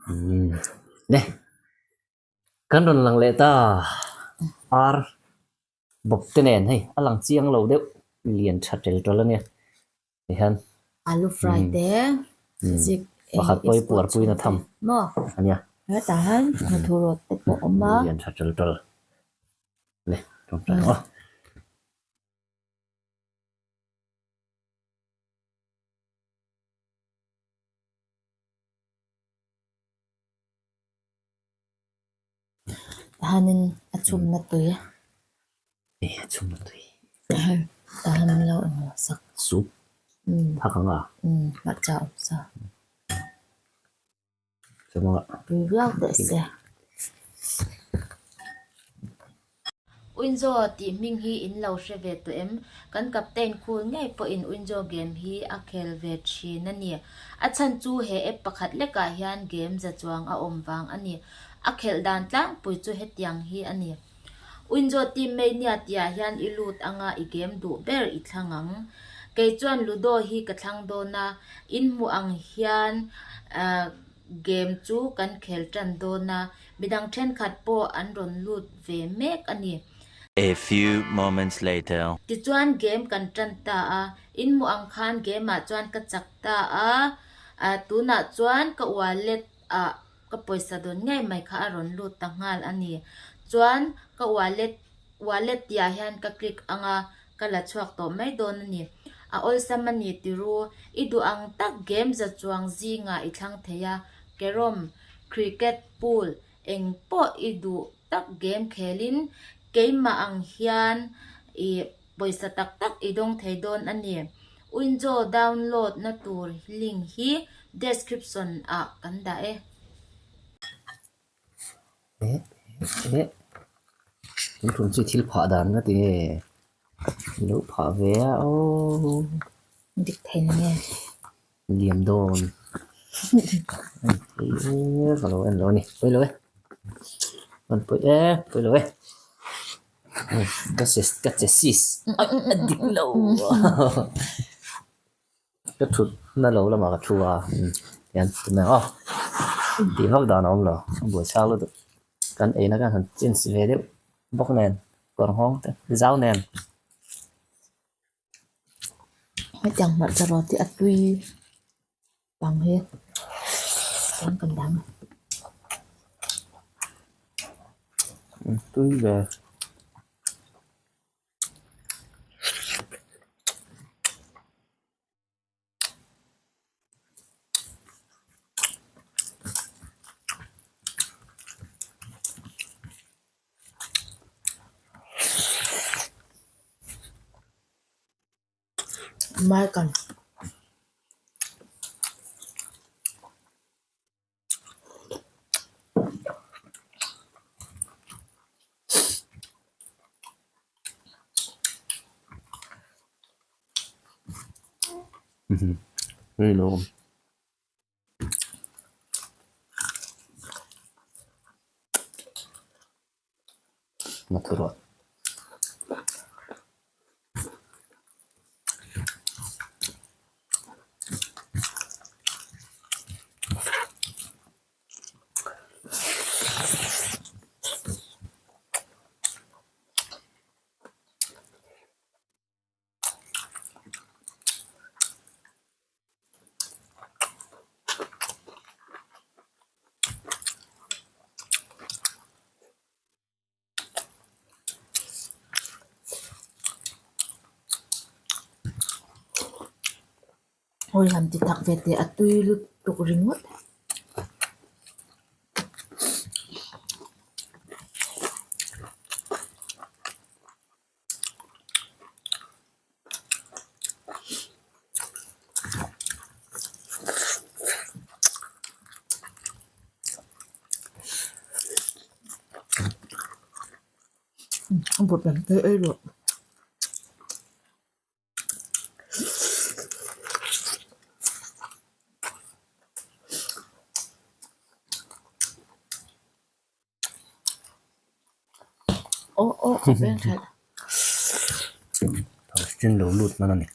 Umm le kan rawn lang leh ta ar bawp te nen hei a lang chiang lo deuh lian tha tel tel a nia tihian alu fry te zik pakhat pawh hi puar puiin a tham maw a nia hetah hian nghathu rawt te pawh a awm a lian tha tel tel le tawngtai ang aw. Tahanin a chhumna tui. E a chhumna tui. Tahan lo engmaw sak. Soup. Thak ang a. Hmarcha awm sa. Chuma. Tui viau teh se. Uinzo tih hming hi in lo hre ve tawh em? Kan captain khul ngei pawhin Uinzo game hi a khel ve thin a ni. A chhan chu he app pakhat lekah hian game za chuang a awm vang a ni. A khelh dan tlangpui chu hetiang hi a ni. Uinzo team mania tihah hian i lut anga i game duh ber i thlang ang. Kei chuan Ludo hi ka thlang dawn a, in hmuh ang hian game chu kan khel tan dawn a, midang thenkhat pawh an rawn lut ve mek a ni. A few moments later. Tichuan game kan tan ta a, in hmuh ang khan game ah chuan ka chak ta a, tunah chuan ka wallet ah ka pawisa dawn ngei mai kha a rawn lut ta nghal a ni. Chuan ka wallet wallet tihah hian ka click ang a, ka la chhuak tawh mai dawn a ni. A awlsam a ni tiru, i duh ang tak game za chuang zingah i thlang thei a, carrom, cricket, pool eng pawh i duh tak game khelin keimah ang hian i pawisa tak tak i dawng thei dawn a ni. Winzo download na tur link hi description ah kan dah e. Eh eh tun tum chu thil phah dan nga ti nge lo phah ve a aw dik thei na nge liam dawn ka lo en lo a ni pawi lo e an pawi e pawi lo e ka che ka che sis a dik lo Ka thut na lo lamah ka thu a tihian tunah aw tih vak dan a awm lo a buaithlak lutuk kan eina khan han change ve deuh bawk nen kawr nghawng te zau nen. Hetiang hmarcha rawt hi a tui bang hi chuan kan dang a. Tui ve. Michael. Hawi han ti tak ve teh a tui lutuk ringawt. A bawp lam te ei rawh. Aw aw a veng that. Thangsin lo lut hman a ni.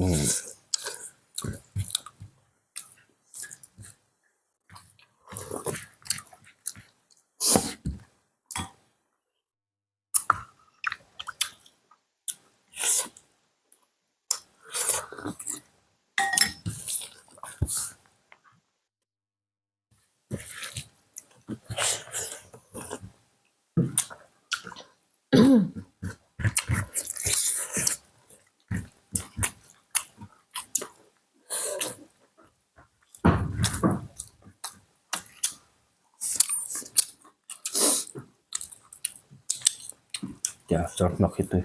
Tiang char hnawk hi tui.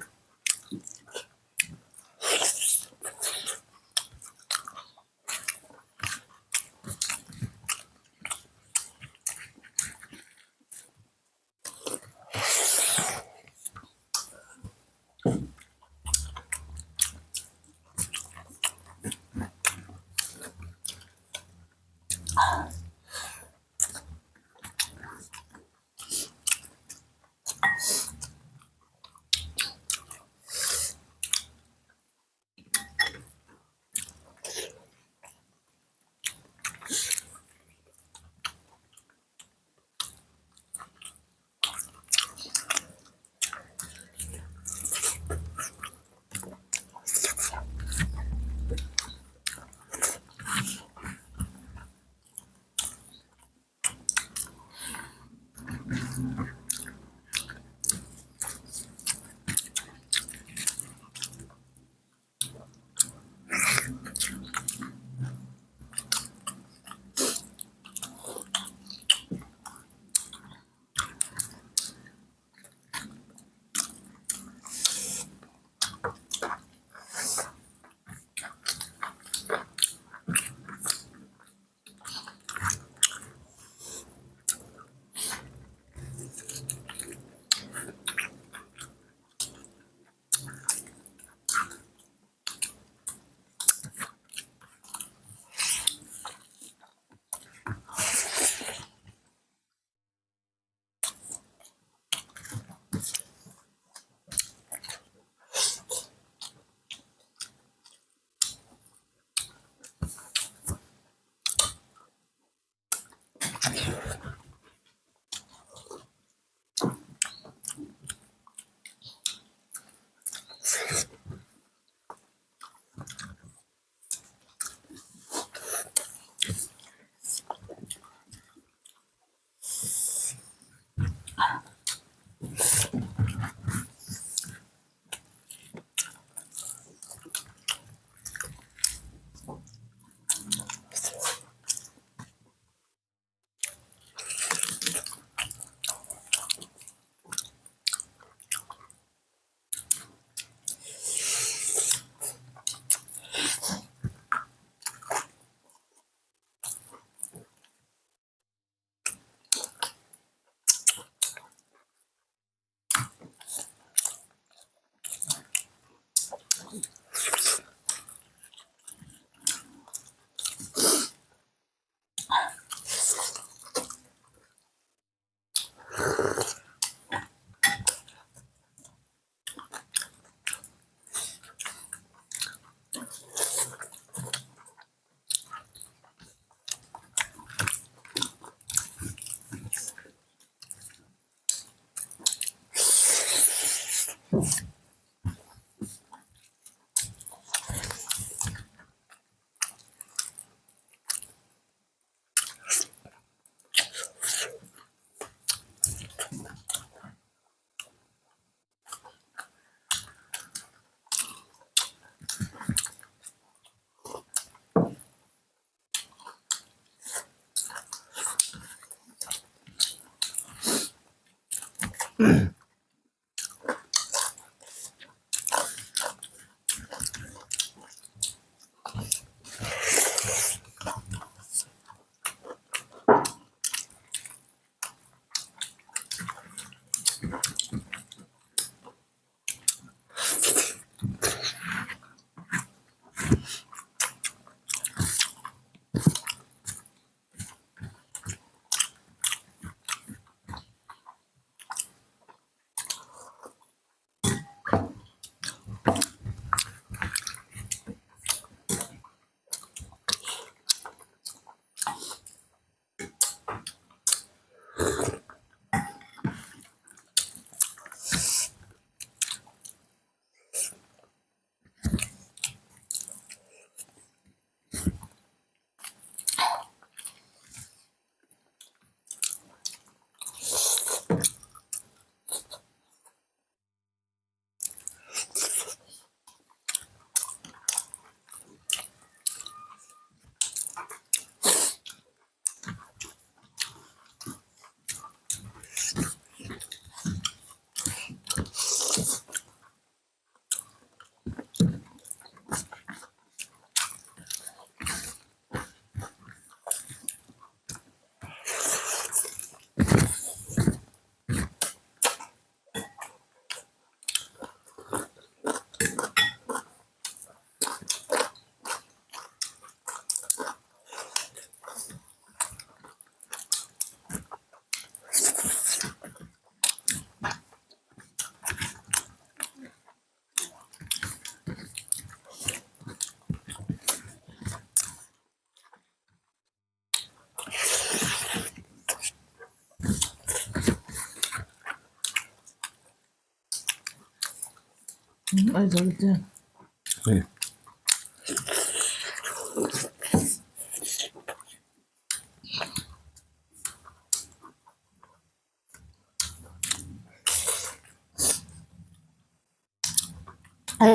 Hei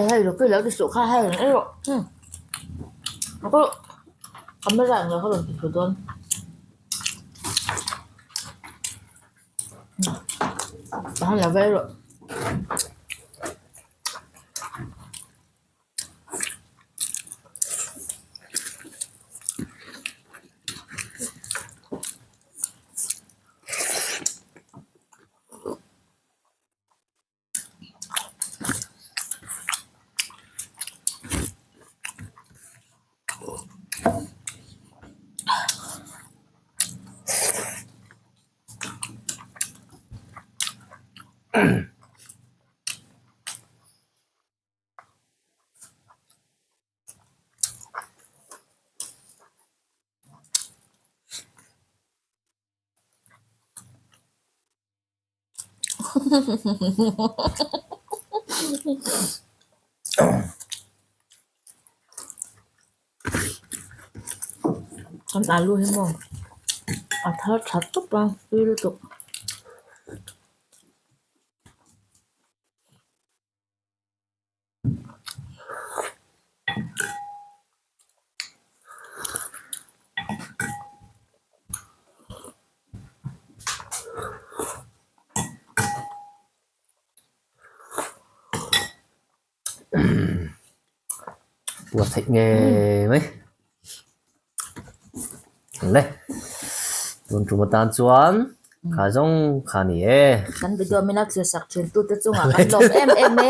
hei lo lo ti suh kha hei ei rawh camera ang lo kha rawn ti thlu dawn tah hian lo va ei rawh. Kan alu hi maw a thar tha tawp a tui lutuk. Puat theih ngei mai. Le tun tum atan chuan kha zawng kha ni e. Kan video min a thlir sak thin tute chungah kan lawm em em e.